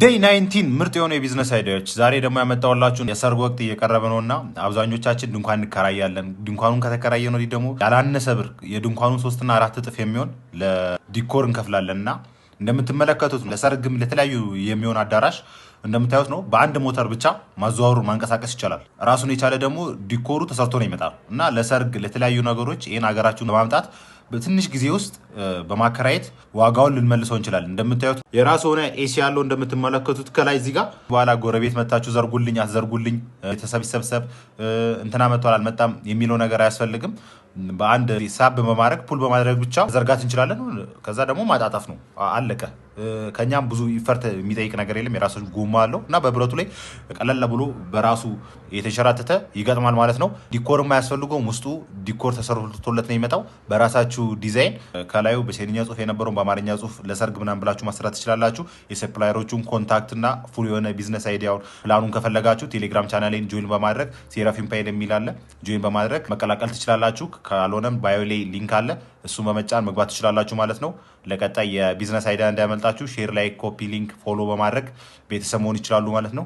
Day 19 ምርጥ የሆኑ የ business idea ዎች። ዛሬ ደግሞ ያመጣሁላችሁ የሰርግ ወቅት እየቀረበ ነው እና አብዛኞቻችን ድንኳን እንከራያለን። ድንኳኑን ከተከራየን ወዲህ ደግሞ ያላነሰ ብር የድንኳኑን ሶስትና አራት እጥፍ የሚሆን ለ decor እንከፍላለን። እና እንደምትመለከቱት ለሰርግም ለተለያዩ የሚሆን አዳራሽ እንደምታዩት ነው። በአንድ ሞተር ብቻ ማዘዋወሩ ማንቀሳቀስ ይቻላል። ራሱን የቻለ ደግሞ decor ኡ ተሰርቶ ነው ይመጣል እና ለሰርግ ለተለያዩ ነገሮች ይህን ሀገራችሁን በማምጣት በትንሽ ጊዜ ውስጥ በማከራየት ዋጋውን ልንመልሰው እንችላለን። እንደምታዩት የራሱ የሆነ AC ያለው እንደምትመለከቱት ከላይ እዚህ ጋር። በኋላ ጎረቤት መታችሁ ዘርጉልኝ አትዘርጉልኝ፣ ቤተሰብ ይሰብሰብ፣ እንትና መጥቷል አልመጣም የሚለው ነገር አያስፈልግም። በአንድ ሳብ በማድረግ pull በማድረግ ብቻ ዘርጋት እንችላለን። ከዛ ደግሞ ማጣጣፍ ነው፣ አለቀ። ከኛም ብዙ effort የሚጠይቅ ነገር የለም። የራሱ ጎማ አለው እና በብረቱ ላይ ቀለል ብሎ በራሱ የተንሸራተተ ይገጥማል ማለት ነው። Decor ም አያስፈልገውም። ውስጡ decor ተሰርቶለት ነው የሚመጣው በራሳችሁ ዲዛይን። ከላዩ በቻይንኛ ጽሁፍ የነበረውን በአማርኛ ጽሁፍ ለሰርግ ምናምን ብላችሁ ማሰራት ትችላላችሁ። የ supplier ኦቹን contact እና full የሆነ business idea ውን plan ኡን ከፈለጋችሁ ቴሌግራም channel ኤን join በማድረግ ሴራፊን ፓይል የሚል አለ፣ join በማድረግ መቀላቀል ትችላላችሁ። ካልሆነም bio ላይ link አለ፣ እሱን በመጫን መግባት ትችላላችሁ ማለት ነው። ለቀጣይ የ business idea እንዳያመልጣችሁ share፣ like፣ copy link፣ follow በማድረግ ቤተሰብ መሆን ይችላሉ ማለት ነው።